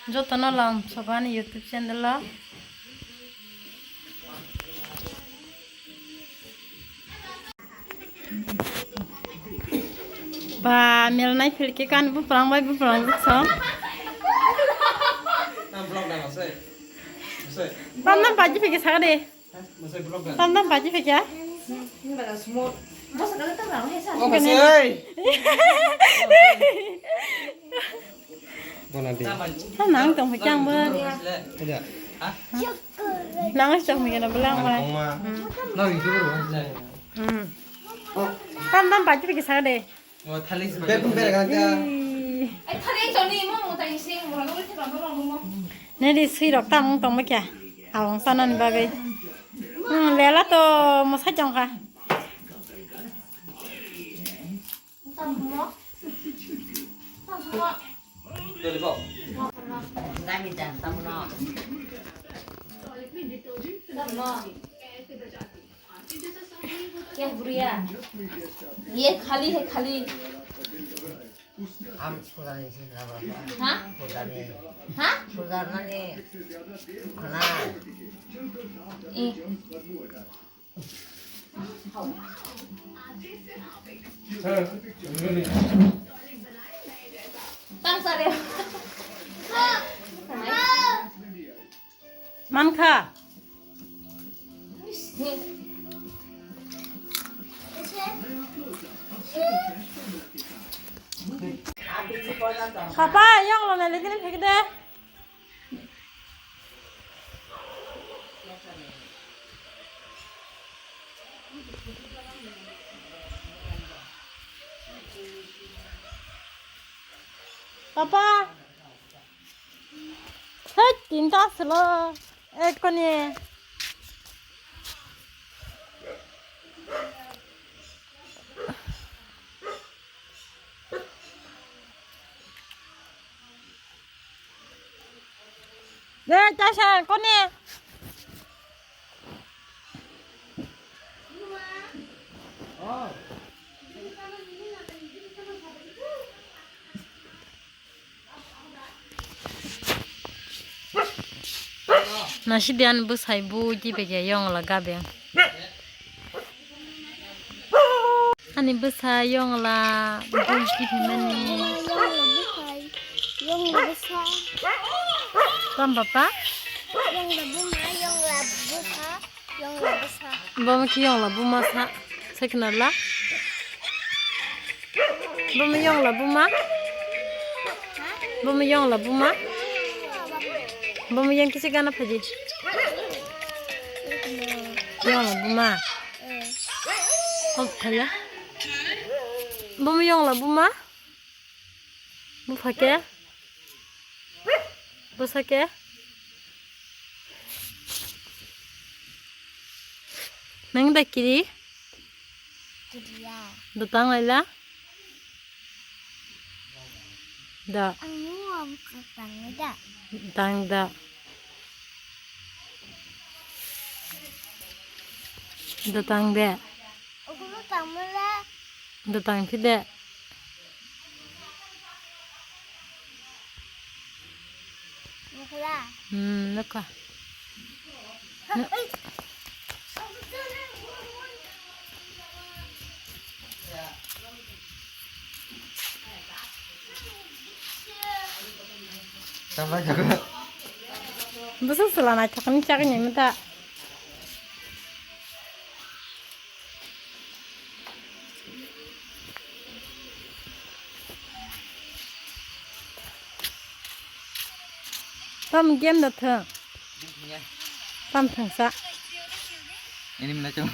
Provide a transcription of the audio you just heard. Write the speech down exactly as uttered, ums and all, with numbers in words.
Jotono lam sobani YouTube channel o. Ba, mel nai philki kan buprang bai buprang jikso. Tam tam paji phiki sakade. Tam tam paji phiki. Nang tong phiki ang bo. Nang tong phiki na belang bai. Tam tam paji phiki sakade. Nedi sui rok tam wng tongma kya? Awang sanani bagwi. Hmm, lela to mwsai tongkha. Kya buriya? Ye khali hai khali. Am sudani si na ba. Ha? Sudani. Ha? Sudani. Khana. Eh. Tang sare. Mankha. Papa, yang lo nai lagi ni phek de. Papa. Hei, tinta selo. Ekoni. De, tasan, koni. Nasi dian bwsai bu jibe ya yong la gabe. Ani bwsa yong la bu jibe mani. Yong la bwsa. Yong la bwsa. Tam papa? Yong la buma, yong la bwsa. Bomo khe yongla buma sa, sa khna la. Bomo yongla buma. Bomo yongla buma. Bomo yang kisi gana phaji. Yongla buma. Hop khala. Bomo yongla buma. Bupha khe? Bwsa khe? Nang da kiri? Kiriya. Da tang laila? Da. Ang nung ang tang da. Tang da. Da tang de. Ogulo tang mala. Da tang phi de. Nukla. Hmm, nukha. Bwsa chwla naithok ni chagwi naimani ta. Tam game da thang. Tam thang sa. Ini mana cuma?